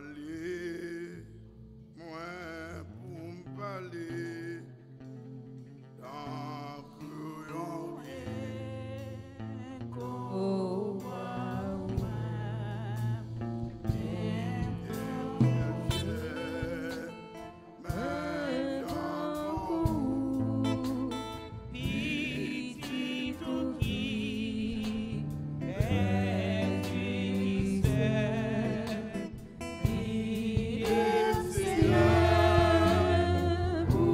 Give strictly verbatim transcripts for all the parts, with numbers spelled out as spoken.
Pale mwen pou m pale tankou yon byen. O wa mwen, men tankou ou, pitit ou ki pèdi sè. Gide m, Senyè, pou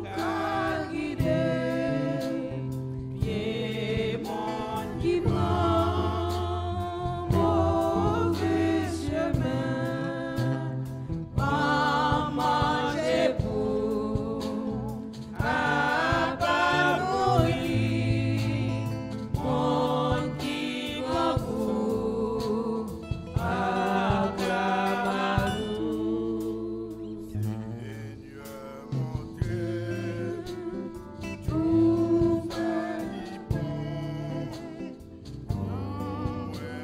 w ka gide pye moun ki pran move chemen. Pa manje pou kapab mouri, moun ki grangou a kapab tou. Senyè, montre tou sa ki bon. Mwen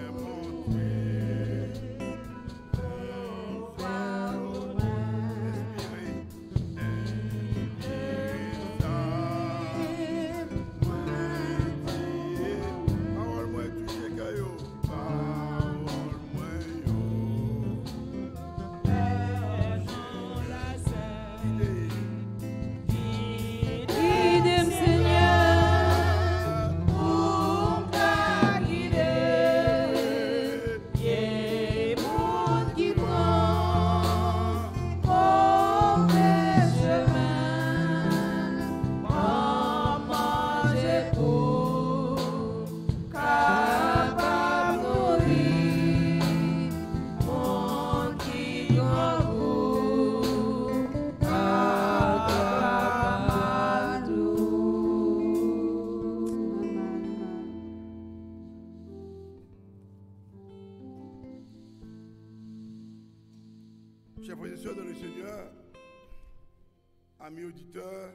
montre. Respire. Pawòl mwen touche kè yo. Pawòl mwen yo. Gide m, Senyè, pou m ka gide pye moun ki pran move chemen. Ban m manje pou kapab nouri moun ki grangou a kapab tou. Chers frères et sœurs dans le Seigneur, amis auditeurs,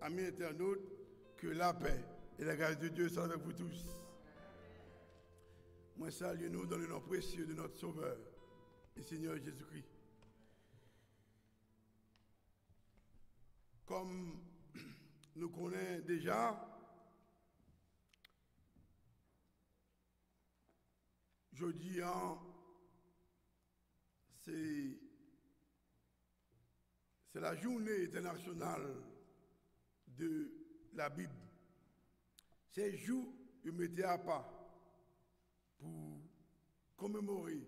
amis internautes, que la paix et la grâce de Dieu soient avec vous tous. Mwen salye nou dans le nom précieux de notre Sauveur et Seigneur Jésus-Christ. Kòm nou konnen deja, jodi a, se, se la journée internationale de la Bible. Se jou yo mete apa pou komemore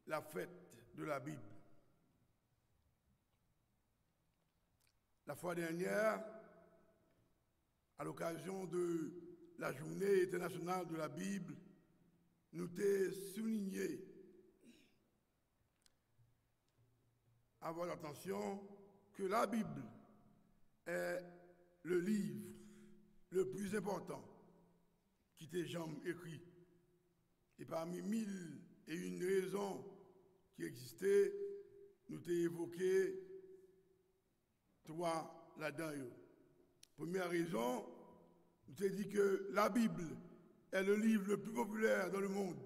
la fête de la Bible. La fois dernière, à l'occasion de la Journée internationale de la Bible, nou te souliye à votre attention que la Bible est le livre le plus important ki te janm ekri. E pami mil e yon rezon ki egziste, nou te evoke twa ladan yo. Premyè rezon, nou te di ke la Bible est le livre le plus populaire dans le monde.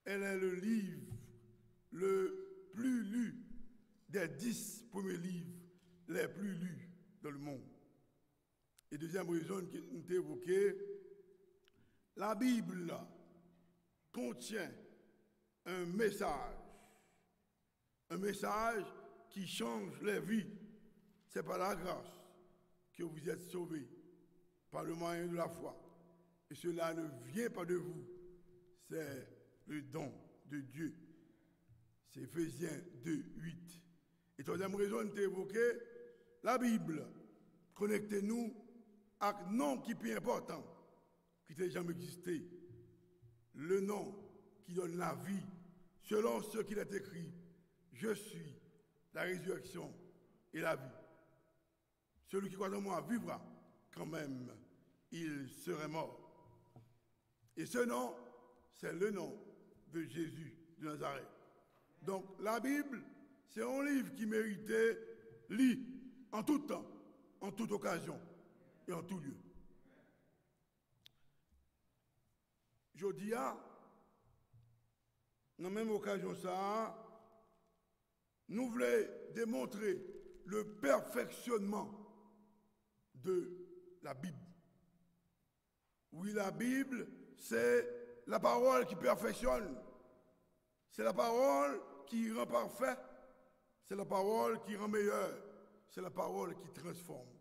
Elle est le livre le plus lu, des dix premiers livres les plus lus dans le monde. E dezyèm rezon ke nou te evoke, la Bible contient un message, un message qui change les vies. C'est par la grâce que vous êtes sauvés, par le moyen de la foi. Et cela ne vient pas de vous, c'est le don de Dieu. Se Efezyen de, uit. E twazyèm rezon n te evoke, Labib konekte nou ak non ki pi enpòtan ki te janm egziste, le nom qui donne la vie, selon ce qu'il est écrit, je suis la résurrection et la vie. Celui qui croit en moi vivra quand même il serait mort. Et ce nom, c'est le nom de Jésus de Nazareth. Donk, Labib, se yon liv ki merite li an tout tan, an tout okazyon e an tout lye. Jodi a, Nan menm okazyon sa a, nou vle demontre le perfectionnement de la Bible. Wi, la Bib, se la pawòl ki pèfeksyone, se la pawòl ki rann pafè, se la pawòl ki rann meyè, se la pawòl ki transfòme.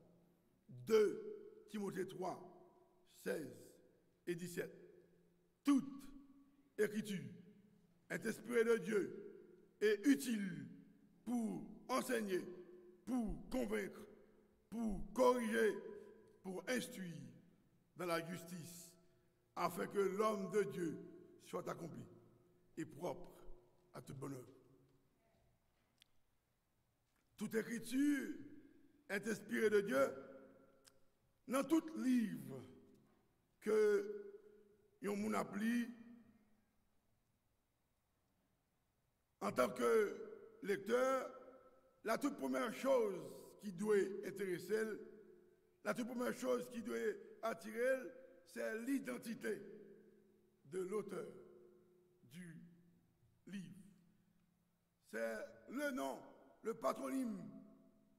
De Timote twa, sèz e disèt. Tout ekriti est inspirée de Dieu et utile pour enseigner, pour convaincre, pour corriger, pour instruire dans la justice, afin que l'homme de Dieu soit accompli et propre à toute bonne œuvre. Tout écriture est inspirée de Dieu. Nan tout liv ke yon moun ap li, antanke lektè, la tout premyè choz ki dwe enterese l, la tout premyè choz ki dwe atire l, se lidantite de lotè di liv. C'est le nom, le patronyme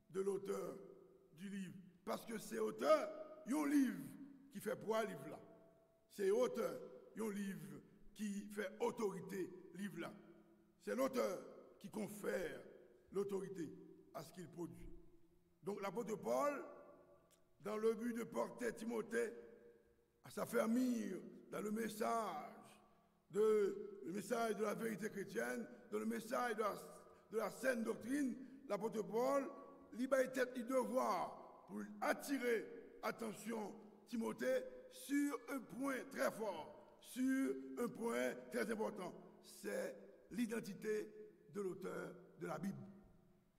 de l'auteur du livre. Paske se otè yon liv ki fè pwa liv la. Se otè yon liv ki fè otorite liv la. C'est l'auteur qui confère l'autorité à ce qu'il produit. Donc l'apôtre Paul, dans le but de porter Timothée à s'affermir dans le message de, le message de la vérité chrétienne, dans le message de la, de la saine doctrine, l'apôtre Paul, li bay tèt li devwa pou atire atansyon Timote sur un point très fort, sur un point très important, c'est l'identité de l'auteur de la Bible.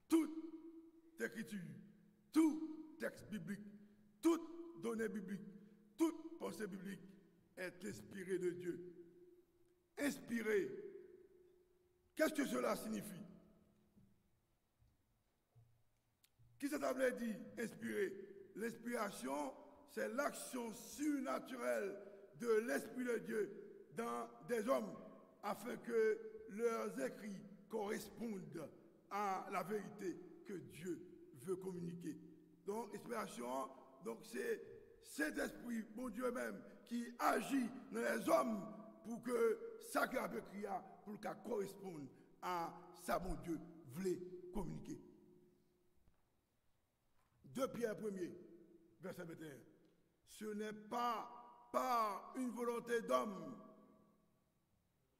Tout écriture, tout texte biblique, toute donnée biblique, toute pensée biblique est inspirée de Dieu. Inspiré, qu'est-ce que cela signifie? Kisa sa vle di, enspire? Lenspirasyon, se laksyon sirnatirèl de Lespri de Dye dan dèzòm, afin que leurs écrits correspondent à la vérité que Dieu veut communiquer. Donk, enspirasyon an, donk, se Sentespri Bondye menm ki aji nan lèzòm pou ke sa ke l ap ekri a, pou l ka koresponn a sa Bondye vle kominike. De Pyè premye, vèsè venteyen. Ce n'est pas par une volonté d'homme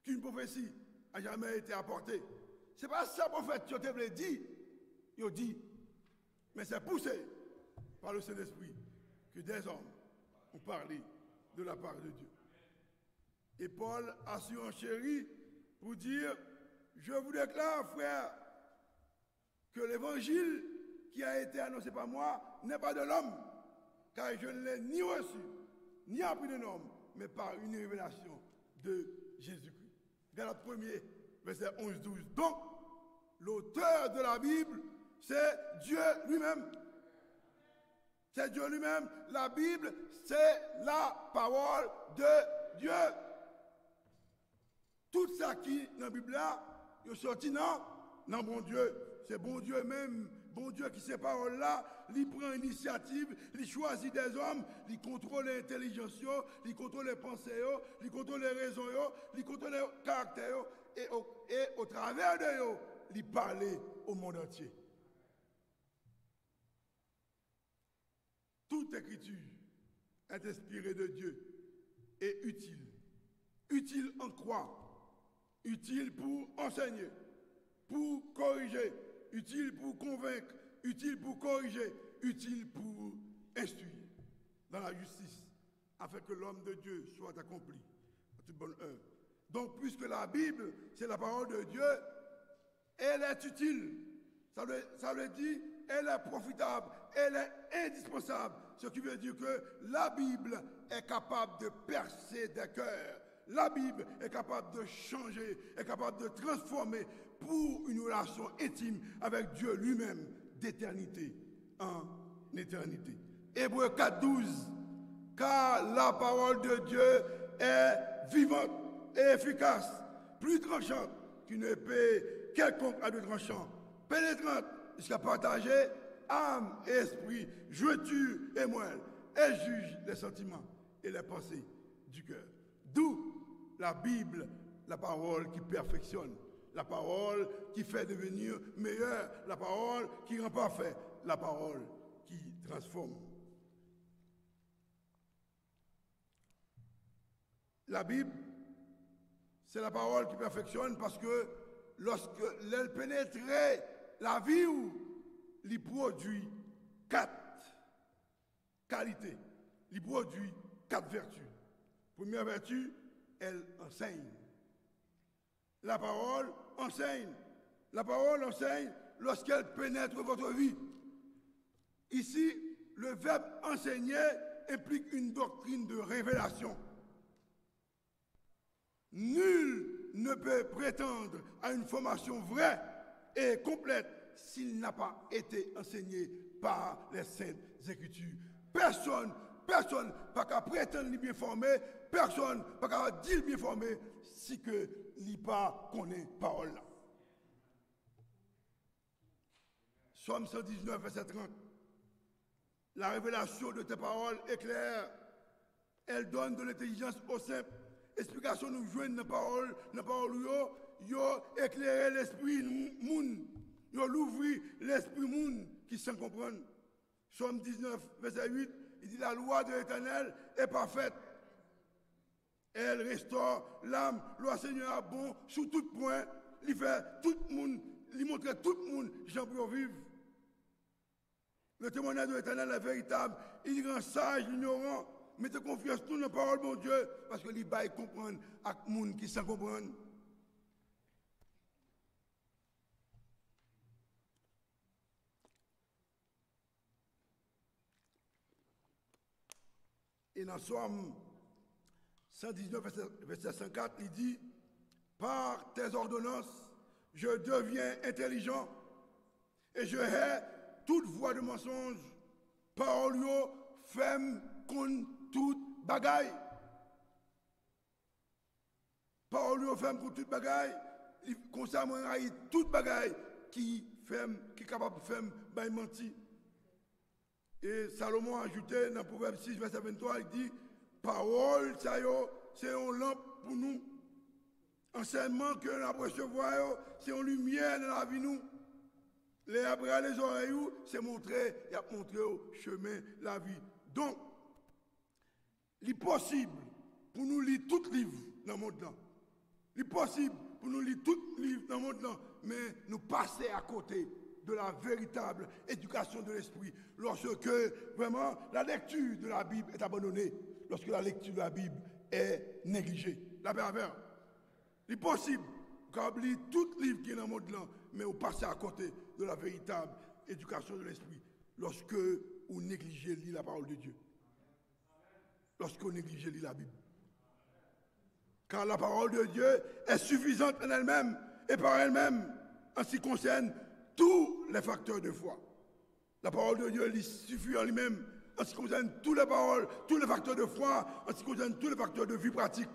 qu'une prophétie a jamais été apportée. Se pa sa pwofèt yo te vle di, yo di, mais c'est poussé par le Saint-Esprit que des hommes ont parlé de la part de Dieu. Et Paul a surenchéri pour dire, je vous déclare, frères, que l'évangile qui a été annoncé par moi n'est pas de l'homme, car je ne l'ai ni reçu, ni appris d'un homme, mais par une révélation de Jésus-Christ. Galat premye, vèsè onz, douz. Donc, l'auteur de la Bible, c'est Dieu lui-même. C'est Dieu lui-même. La Bible, c'est la parole de Dieu. Tout sa ki nan Bib la, yo soti nan, nan Bondye. Se Bondye menm, Bondye ki se pawòl la, li pran inisyativ, li chwazi dèzòm, li kontwole entèlijans yo, li kontwole panse yo, li kontwole rezon yo, li kontwole karaktè yo, e o, e o travè de yo, li pale au monde entier. Toute écriture est inspirée de Dieu et utile. Utile en quoi? Utile pour enseigner, pour corriger, utile pour convaincre, utile pour corriger, utile pour instruire dans la justice, afin que l'homme de Dieu soit accompli à toute bonne œuvre. Donc, puisque la Bible, c'est la parole de Dieu, elle est utile. Ça veut, ça veut dire, elle est profitable, elle est indispensable. Ce qui veut dire que la Bible est capable de percer des cœurs. La Bible est capable de changer, est capable de transformer pour une relation intime avec Dieu lui-même d'éternité en éternité. Hébreux quatre douze, car la parole de Dieu est vivante et efficace, plus tranchante qu'une épée quelconque à deux tranchants, pénétrante jusqu'à partager âme et esprit, jointure et moelle, et juge les sentiments et les pensées du cœur. D'où la Bible, la parole qui perfectionne, la parole qui fait devenir meilleur, la parole qui rend parfait, la parole qui transforme. La Bib, se la pawòl ki pèfeksyone paske lòske lè l penetre lavi w, li pwodui kat kalite. Li pwodui kat vèti. Premyè vèti, elle enseigne. La parole enseigne. La parole enseigne lorsqu'elle pénètre votre vie. Ici, le verbe enseigner implique une doctrine de révélation. Nul ne peut prétendre à une formation vraie et complète s'il n'a pas été enseigné par les Saintes Écritures. Pèsonn, pèsonn pa ka pretann li byen fòme, pèsonn pa ka di l byen fòme si ke li pa konnen pawòl la. Sòm san diznèf, vèsè trant. La révélation de tes paroles éclaire. Elle donne de l'intelligence aux simples. Esplikasyon nou jwenn nan pawòl, nan pawòl ou yo, yo eklere lespri nou, moun. Yo louvri lespri moun ki san konprann. Sòm diznèf, vèsè uit, li di, la loi de l'Éternel est parfaite. Elle restaure l'âme. Lwa Senyè a bon sou tout pwen. Li fè tout moun, li montre tout moun jan pou yo viv. Le témoignage de l'Éternel est véritable. Il rend sage l'ignorant. Mete konfyans nou nan pawòl Bondye, paske li bay konprann ak moun ki san konprann. E nan Sòm san diznèf, vèsè, vèsè san kat, li di, par tes ordonnances, je deviens intelligent et je hais toute voie de mensonge. Pawòl yo fè m konn tout bagay. Pawòl yo fè m konn tout bagay. Li, konsa mwen rayi tout bagay ki fè m, ki kapab fè m bay manti. E Salomon ajoute nan Pwovèb sis, vèsè venntwa, li di, pawòl sa yo, se yon lanp pou nou. Ansèyman ke n ap resevwa yo, se yon limyè nan lavi nou. Lè y ap rale zòrèy ou, se montre, y ap montre w chemen lavi. Donk, li posib pou nou li tout liv nan mond lan. Li posib pou nou li tout liv nan mond lan, men nou pase akote de la véritable éducation de l'esprit. Lorsque vraiment la lecture de la Bible est abandonnée, lorsque la lecture de la Bible est négligée. Lapè avè w. Li posib ou kapab li tout liv ki nan mond lan, men ou pase akote de la véritable éducation de l'esprit lorsque ou neglije li la parole de Dieu. Lorsque ou neglije li la Bible. Car la parole de Dieu est suffisante en elle-même et par elle-même en ce qui concerne tous les facteurs de foi. La parole de Dieu, li sifi an li menm en ce qui concerne toutes les paroles, tous les facteurs de foi, en ce qui concerne tous les facteurs de vie pratique.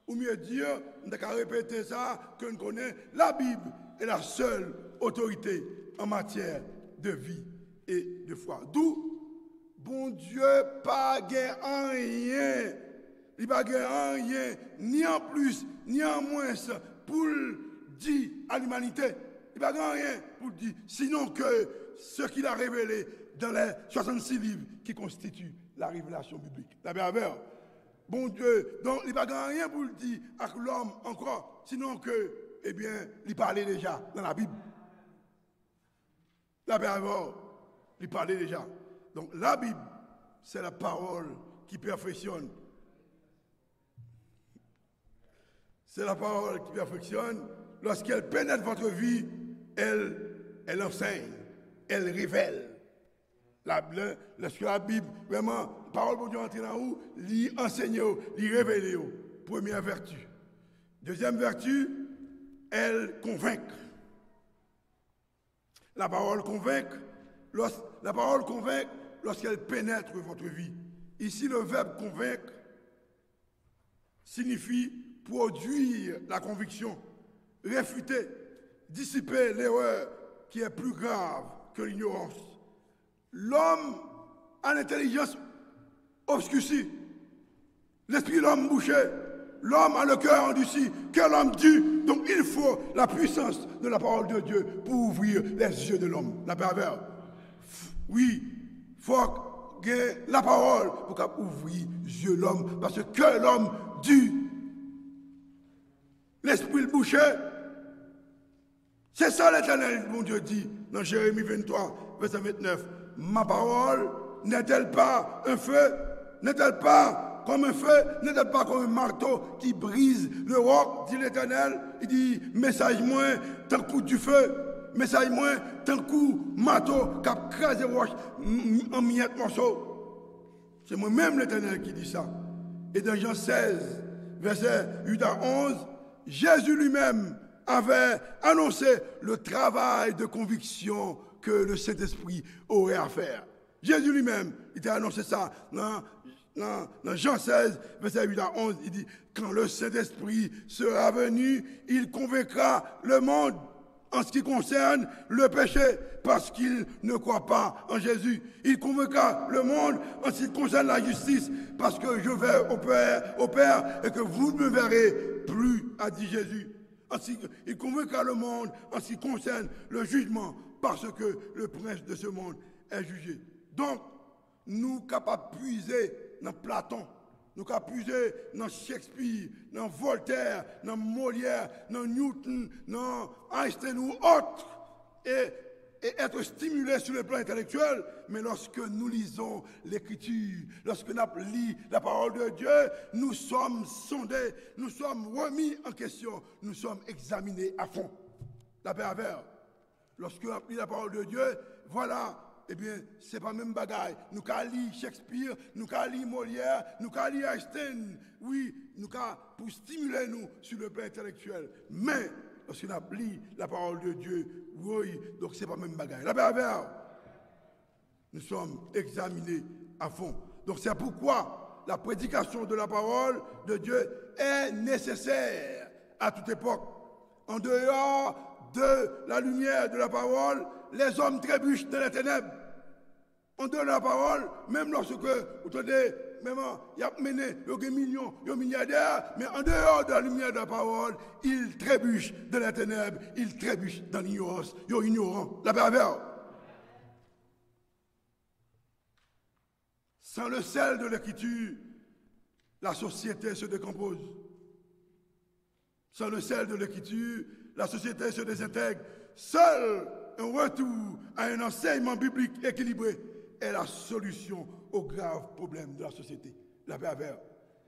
Ou mieux dire, m ta ka repete sa ke n konnen, la Bible est la seule autorité en matière de vie et de foi. D'où Bondye pa gen anyen, li pa gen anyen, ni an plis, ni an mwens, pou l di a limanite. Li pa gen anyen pou l di, sinon ke ce qu'il a révélé dans les soixante-six livres qui constituent la révélation biblique. Lapè avè w. Bondye, donk, li pa gen anyen pou l di ak lòm ankò, sinon ke, ebyen, li pale deja nan Labib. Lapè avè w, li pale deja. Donk, la Bible, c'est la parole qui perfectionne. C'est la parole qui perfectionne. Lorsqu'elle pénètre votre vie, elle, elle enseigne, elle révèle. La, lè, lèske la Bib, vrèman, pawòl Bondye antre nan ou, li ansenye w, li revele w. Premyè vèti. Dezyèm vèti, elle convainc. La parole convainc, lorsque, la parole convainc lorsqu'elle pénètre votre vie. Ici, le verbe convaincre signifie produire la conviction, réfuter, dissiper l'erreur qui est plus grave que l'ignorance. L'homme à l'intelligence obscurcie, l'esprit de l'homme bouché, l'homme a le cœur endurci, cœur l'homme dur. Donc il faut la puissance de la parole de Dieu pour ouvrir les yeux de l'homme. La pè avè w. Wi, fòk gen lapawòl pou kab ouvri zye lòm, paske kè lòm di. Lespri l bouche. Se sa Letènèl Bondye di nan Jeremi venntwa, vèsè ventnèf, Ma parole n'est-elle pas un feu? N'est-elle pas comme un feu? N'est-elle pas comme un marteau qui brise le roc? Di Letènèl. Li di, Mesaj mwen tankou dife, mesaj mwen tankou mato k ap kraze wòch an miyèt mòso. Se mwen menm Letènèl ki di sa. Et dans Jean seize, versets huit à onze, Jésus lui-même avait annoncé le travail de conviction que le Saint-Esprit aurait à faire. Jésus lui-même, il a annoncé ça dans, dans, dans Jean seize, versets huit à onze. Il dit, Quand le Saint-Esprit sera venu, il convaincra le monde en ce qui concerne le péché, parce qu'il ne croit pas en Jésus. Il convaincra le monde en ce qui concerne la justice, parce que je vais au Père, au Père et que vous ne me verrez plus, a dit Jésus. Ainsi, il convaincra le monde en ce qui concerne le jugement, parce que le prince de ce monde est jugé. Donc, nou kapab pwize nan Platon, nou ka pwize nan Shakespeare, nan Voltaire, nan Molière, nan Newton, nan Einstein ou autre, et, et être stimulé sur le plan intellectuel, mais lorsque nous lisons l'Écriture, lorsque nous lisons la parole de Dieu, nous sommes sondés, nous sommes remis en question, nous sommes examinés à fond. La pè avè w. Lòske w ap li la parole de Dieu, vwala, ebyen, se pa menm bagay. Nou ka li Shakespeare, nou ka li Molière, nou ka li Einstein. Wi, nou ka pou stimile nou sur le plan intellectuel. Men, lòske n ap li la parole de Dieu, woy, donk se pa menm bagay. La pè avè w. Nous sommes examinés à fond. Donc c'est pourquoi la prédication de la parole de Dieu est nécessaire à toute époque. En dehors de la lumière de la parole, les hommes trébuchent dans les ténèbres. En dehors de la parole, menm lòske ou tande, menm y ap mennen, yo gen milyon, yo milyadè, men en dehors de la lumière de la parole, ils trébuchent dans les ténèbres, ils trébuchent dans l'ignorance, yo ignoran. La pè avè w. Sans le sel de l'Écriture, la société se décompose. Sans le sel de l'Écriture, la société se désintègre. Seul un retour à un enseignement biblique équilibré est la solution aux graves problèmes de la société. La pè avè w.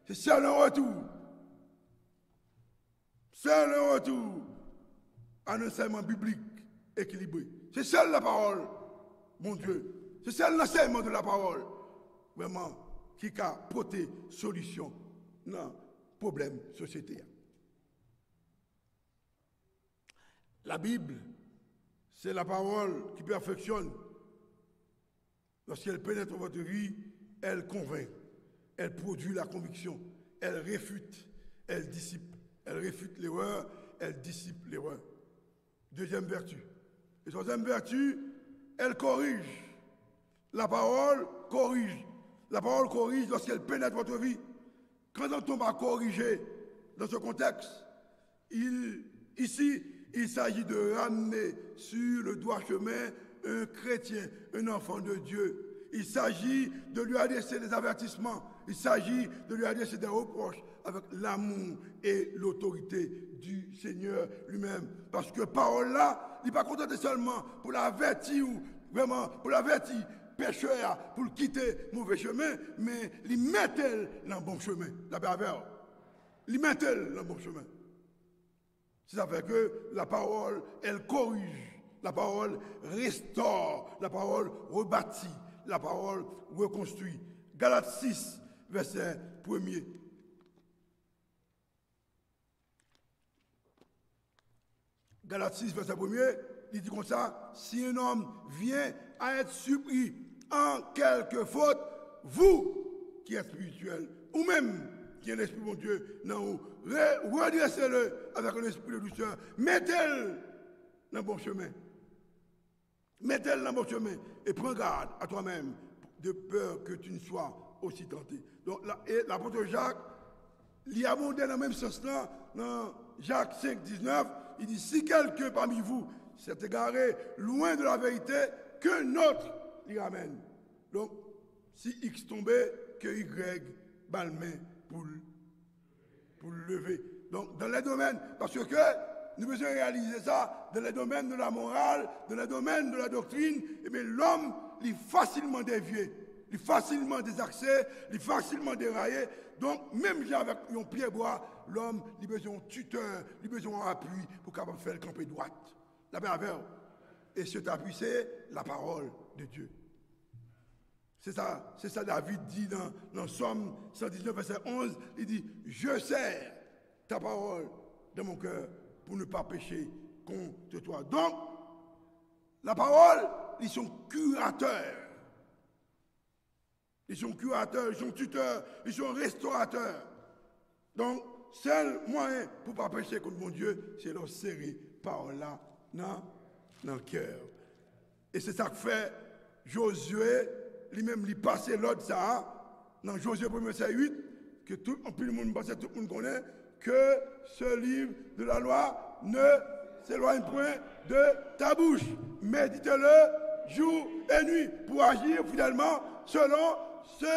Se sèl un retour. Sèl un retour à un enseignement biblique équilibré. Se sèl lapawòl Bondye. Se sèl lansèyman de lapawòl vrèman ki ka pote solisyon nan pwoblèm sosyete a. La Bible, c'est la parole qui perfectionne. Lorsqu'elle pénètre votre vie, elle convainc, elle produit la conviction, elle réfute, elle dissipe, elle réfute l'erreur, elle dissipe l'erreur. Deuxième vertu. Et troisième vertu, elle corrige. La parole corrige. La parole corrige lorsqu'elle pénètre votre vie. Quand on va corriger dans ce contexte, il, ici, il s'agit de ramener sur le droit chemin un chrétien, un enfant de Dieu. Il s'agit de lui adresser des avertissements. Il s'agit de lui adresser des reproches avec l'amour et l'autorité du Seigneur lui-même. Paske pawòl la, li pa kontante sèlman pou l avèti ou, vrèman, pou l avèti pechè a, pou l kite move chemen, men li mete l nan bon chemen. Lapè avè w. Li mete l nan bon chemen. C'est ça fait que la parole, elle corrige. La parole restaure. La parole rebâtit. La parole reconstruit. Galat sis, vèsè premye. Galat sis, vèsè premye, li di konsa, Si un homme vient à être surpris en quelque faute, vous qui êtes spirituel, ou menm, qui est l'Esprit de Dieu dans vous, re- redressez-le avec un esprit de douceur. Mettez-le dans le bon chemin. Mettez-le dans le bon chemin et prends garde à toi-même de peur que tu ne sois aussi tenté. Donk, la, e lapot Jak, li abonde nan menm sans lan, nan Jak senk diznèf, li di, si quelqu'un parmi vous s'est égaré loin de la vérité, qu'un autre l'y ramène. Donk, si X tonbe, ke Y ba l men pou l pou l leve. Donk, dans les domaines, parce que nous besoin réaliser ça, dans les domaines de la morale, dans les domaines de la doctrine, eh bien, l'homme, il est facilement dévié, il est facilement désaxé, il est facilement déraillé. Donk, menm jan avèk yon pye bwa, lòm, li bezwen yon titè, li bezwen yon apui pou kapab fè l kanpe dwat. Lapè avè w. E cet appui, c'est la parole de Dieu. Se sa, se sa David di nan, nan Sòm san diznèf, vèsè onz, li di, je serre ta parole dans mon cœur pour ne pas pécher contre toi. Donk, lapawòl, li se yon kiratè. Li se yon kiratè, li se yon titè, li se yon restoratè. Donk, sèl mwayen pou pa peche kont Bondye, se lè w sere pawòl la nan, nan kè w. E se sa k fè Jozye, li menm, li pase lòd sa a, nan Jozye premye vèsè uit, ke tout, anpil moun, m panse tout moun konnen, que ce livre de la loi ne s'éloigne point de ta bouche. Médite-le jour et nuit pour agir fidèlement selon ce,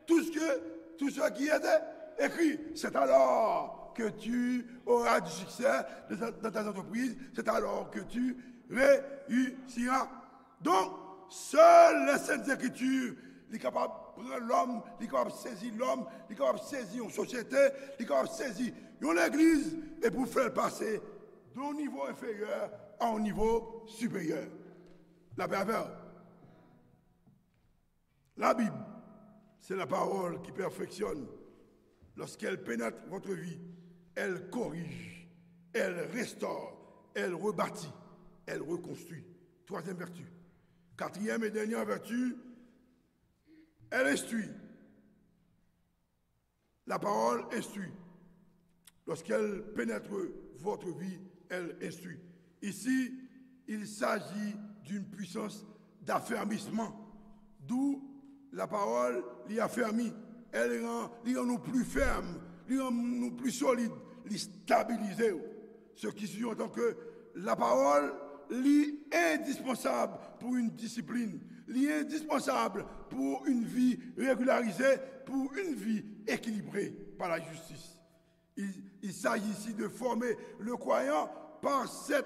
tout ce que, tout ce qui est écrit. C'est alors que tu auras du succès dans, dans tes entreprises, c'est alors que tu réussiras. Donk, sèl les Saintes Écritures, li kapab pran lòm, li kapab sezi lòm, li kapab sezi yon sosyete, li kapab sezi yon legliz, e pou fè l pase de yon nivo enferyè a yon nivo siperyè. Lapè avè w. La Bible, c'est la parole qui perfectionne. Lorsqu'elle pénètre votre vie, elle corrige, elle restaure, elle rebâtit, elle reconstruit. Troisième vertu. Quatrième et dernière vertu, elle instruit. La parole instruit. Lorsqu'elle pénètre votre vie, elle instruit. Ici, il s'agit d'une puissance d'affermissement. D'où la parole li afèmi. Elle rend, li rend nou pli fèm, li rend nou pli solid, li stabilize w. Ce qui sous-entend que la parole li indispensable pour une discipline, li indispensable pour une vie régularisée, pour une vie équilibrée par la justice. Il, il s'agit ici de former le croyant par cette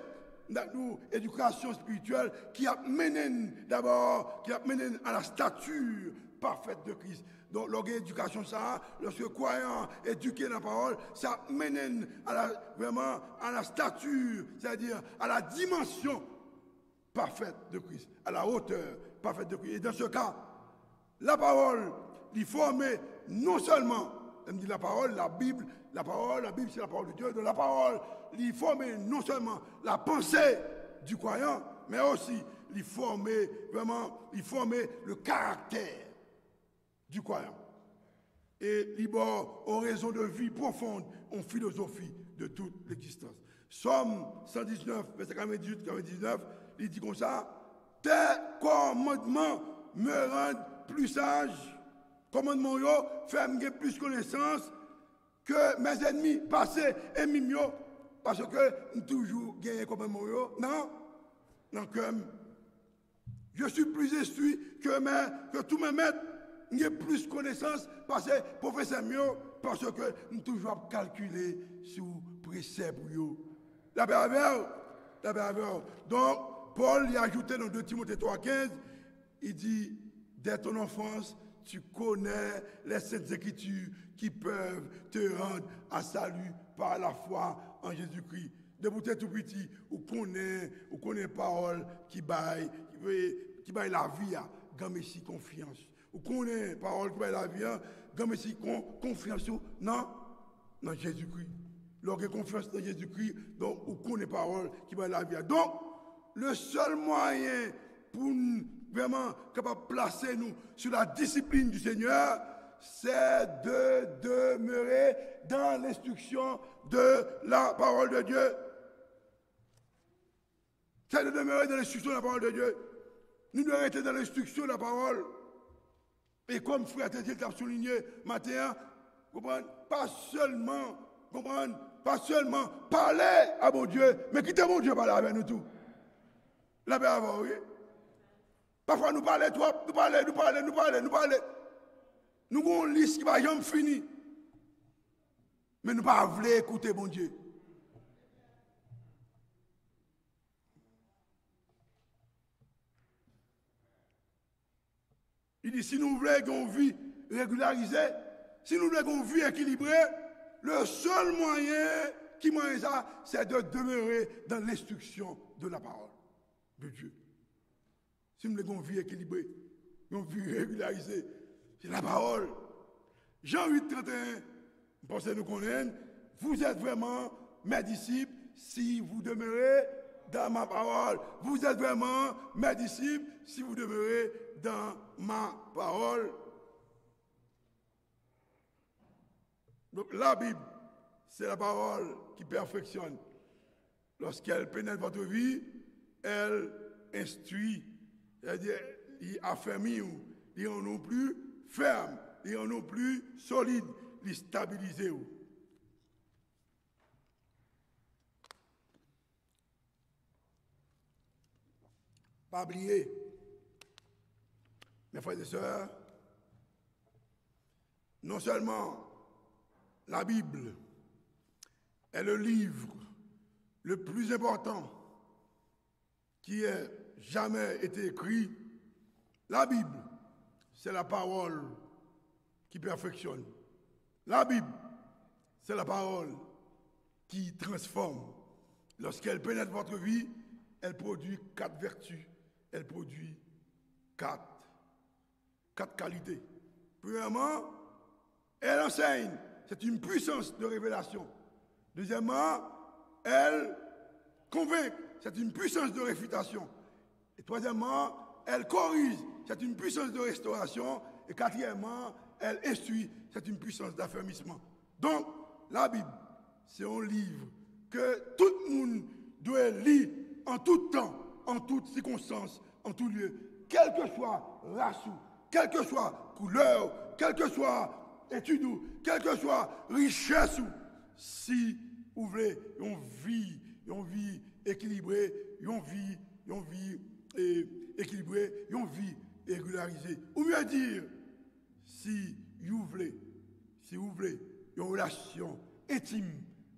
éducation spirituelle qui a mené d'abord, qui a mené à la stature parfaite de Christ. Donk, lè w gen edikasyon sa a, lòske kwayan an edike nan pawòl, sa ap mennen n a la, vrèman, à la stature, c'est-à-dire à la dimension parfaite de Christ, à la hauteur parfaite de Christ. Et dans ce cas, la parole, li fòme non sèlman, lè m di la parole, la Bible, la parole, la Bible, c'est la parole de Dieu. Donc la parole, li fòme non sèlman la pensée du croyant, mais aussi li fòme, vrèman, li fòme le caractère du croyant. E li ba w yon rezon de vi pwofon, yon filozofi de tout l'existence. Sòm san diznèf, vèsè katrevendizuit, katrevendiznèf, li di konsa, tes commandements me rendent plus sage. Kòmandman w yo fè m gen plis konesans ke mes ennemis, pase enmi m yo, paske m toujou genyen kòmandman w yo nan, nan kè m. Je suis plus instruit que mes, que tous mes maîtres. M gen plis konesans pase pwofesè m yo, paske m toujou ap kalkile sou presèp ou yo. Lapè avè w, lapè avè w. Donk, Pòl, li ajoute nan de Timote twa kenz, li di, dès ton enfance, tu connais les saintes écritures qui peuvent te rendre à salut par la foi en Jésus-Christ. Depi w te tou piti, ou konnen, ou konnen pawòl ki bay, ki bay lavi a, granmesi konfyans. Ou konnen pawòl ki bay lavi a, granmesi kon, konfyans ou nan, nan Jezikri. Lè w gen konfyans nan Jezikri, donk, ou konnen pawòl ki bay lavi a. Donk, le sèl mwayen pou n vrèman kapab plase nou sou la disiplin di Senyè, c'est de demeurer dans l'instruction de la parole de Dieu. C'est de demeurer dans l'instruction de la parole de Dieu. Nous devons rester dans l'instruction de la parole. E kòm frè Teddy t ap soulinye maten an, konprann, pa sèlman, konprann, pa sèlman pale a Bondye, men kite Bondye pale avè nou tou. Lapè avè w, wi. Pafwa nou pale twòp, nou pale, nou pale, nou pale, nou pale. Nou gen yon lis ki pa janm fini. Men nou pa vle ekoute Bondye. Li di, si nou vle gen yon vi regilarize, si nou vle gen yon vi ekilibre, le seul moyen, ki mwayen sa, c'est de demeurer dans l'instruction de la parole de Dieu. Si nou vle gen yon vi ekilibre, yon vi regilarize, se lapawòl. Jan uit, trannteyen, m panse nou konnen, vous êtes vraiment mes disciples si vous demeurez dans ma parole. Vous êtes vraiment mes disciples si vous demeurez dans ma parole. Donc, la Bible, c'est la parole qui perfectionne. Lorsqu'elle pénètre votre vie, elle instruit, c'est-à-dire, li afèmi w, li rann ou pli fèm, li rann ou pli solid, li stabilize w. Pa bliye, mes frères et sœurs, non seulement la Bible est le livre le plus important qui ait jamais été écrit, la Bible, c'est la parole qui perfectionne. La Bible, c'est la parole qui transforme. Lorsqu'elle pénètre votre vie, elle produit quatre vertus, elle produit quatre, quatre qualités. Premièrement, elle enseigne, c'est une puissance de révélation. Deuxièmement, elle convainc, c'est une puissance de réfutation. Et troisièmement, elle corrige, c'est une puissance de restauration. Et quatrièmement, elle instruit, c'est une puissance d'affermissement. Donc, la Bible, c'est un livre que tout le monde doit lire en tout temps, en toute circonstance, en tout lieu, quelle que soit race ou, quelle que soit couleur ou, quelle que soit étude ou, quelle que soit richesse ou, si ou vle yon vi, yon vi ekilibre, yon vi, yon vi, eh, ekilibre, yon vi regilarize. Ou mieux dire, si ou vle, si ou vle yon relasyon entim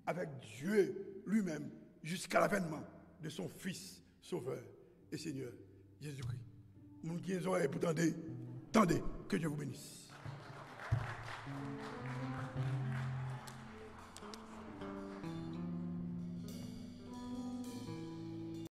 avec Dieu lui-même jusqu'à l'avènement de son Fils Sauveur et Seigneur Jésus-Christ. Moun ki gen zòrèy pou tande, tande. Que Dieu vous bénisse.